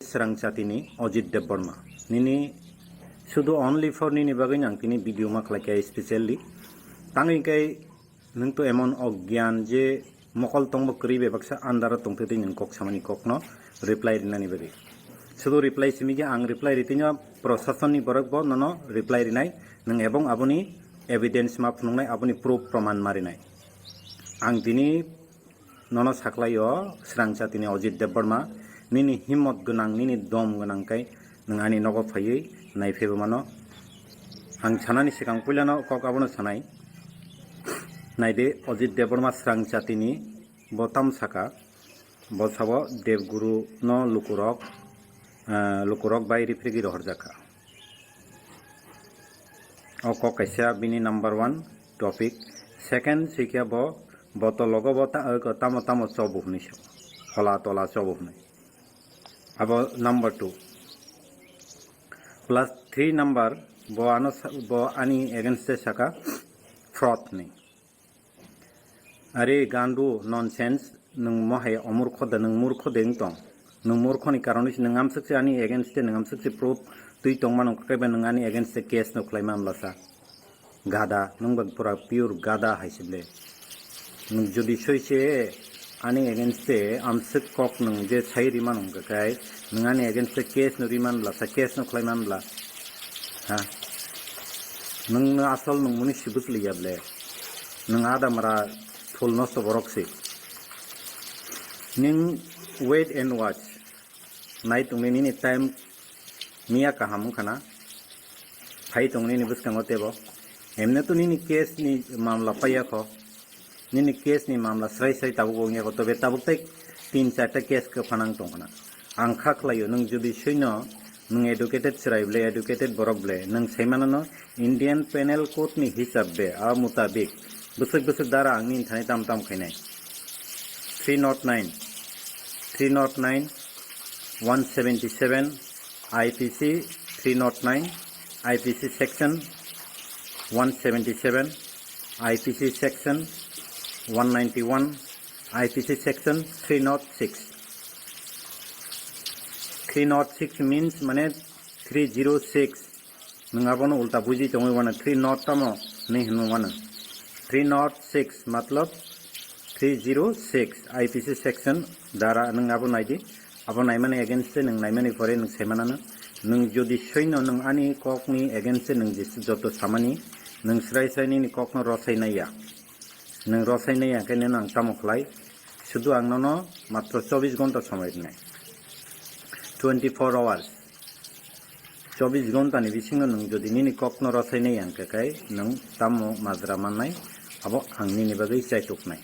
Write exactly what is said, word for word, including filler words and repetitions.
Srang Chatini Ajit Debbarma. Nini sudu only for nini bagwi ang tini video ma khlai kha specially. Tangwi kai nwng to emon ogyan je mokol tongbo kwrwi bai baksa andaro tongtwi twi nwng kok samani kokno reply rinani bagwi. Sudu reply simi khe ang reply ritino prosasonni borok bo nono reply rinai, nwng ebong aboni evidence ma phunuknai, aboni proof proman ma rinai. Ang tini nono saklaio Srang Chatini Ajit Debbarma, nini himmot gwnang, nini dom gwnang kai nwng ani nogo phaiwi naiphaibo mano. Ang sanani swkang puilano kok abono sanai. Naidi Ajit Debbarma Srang Chatini bo tam saka, bo sabo Devguru no lukurok, eh, lukurok bai riphrigwi rohorjakha. O kok kaisa bini number one topic. Second sikhe bo, bo to logo bo ta-, tamo tamo chobo hwnwi se. Hola tola chobo hwnwi. Abo number two. Plus three number, bo ano sa-, bo ani against e saka fraud hwnwi. Are gandu nonsense, nwng mohai omurkho da, nwng murkho de wng tong. Nwng murkhoni karon se nwng amswk se ani against e, nwng amswk se proof twi tong mano, kaiba nwng ani against e case no khlai man bwlasa. Gada, nwng bak pura pure gada hai se ble. Nwng jodi soi se ani against e amswk kok nwng je sai ri mano wngkha kai, nwng ani against e case no ri man bwlasa, case no khlai man bwla. Ha? Nwng no asol nwng muni si bwchli ya ble. Nwng adamra thul nosto borok si. Nwng wait and watch. Nai tongni nini time miya kaham wngkha na. Phai tongni nini bwskango tebo. Emne to nini case ni mamla paiya kho. Nini case ni mamla srai srai tabuk bo wngya kho. Tobe tabuk tei tin charta case khe phanang tongkhna. Ang kha khlaio, nwng jodi soino, nwng educated chwrai ble, educated borok ble, nwng sai manano Indian Penal Code ni hisab be, a mutabik, bwswk bwswk dara ang nini thani tam tam khainai. Three nought nine, three nought nine, one seventy seven, I P C three nought nine, I P C section one seventy seven, I P C section one ninety one, I P C section three nought six. Three nought six means mane three zero six. Nwng abono ulta buji tongwi mano, three nought tamo hinwi hwnwi mano. Three nought six matlab three zero six I P C section dara nwng abo naidi. Abo naimani against e nwng naimani pore nwng sai manano. Nwng jodi soino nwng ani kokni against e nwng jis-, joto samani nwng srai srai nini kokno rosai naiya. Nwng rosai naiya khe nini ang tamo khlai? Sudu ang nono matro chobbish ghonta somoi rwnai. Twenty four hours. Chobbish ghonta ni bisingo nwng jodi nini kokno rosai naiya hwnkhe kai nwng tamo majra mannai, abo ang nini bagwi chaituknai.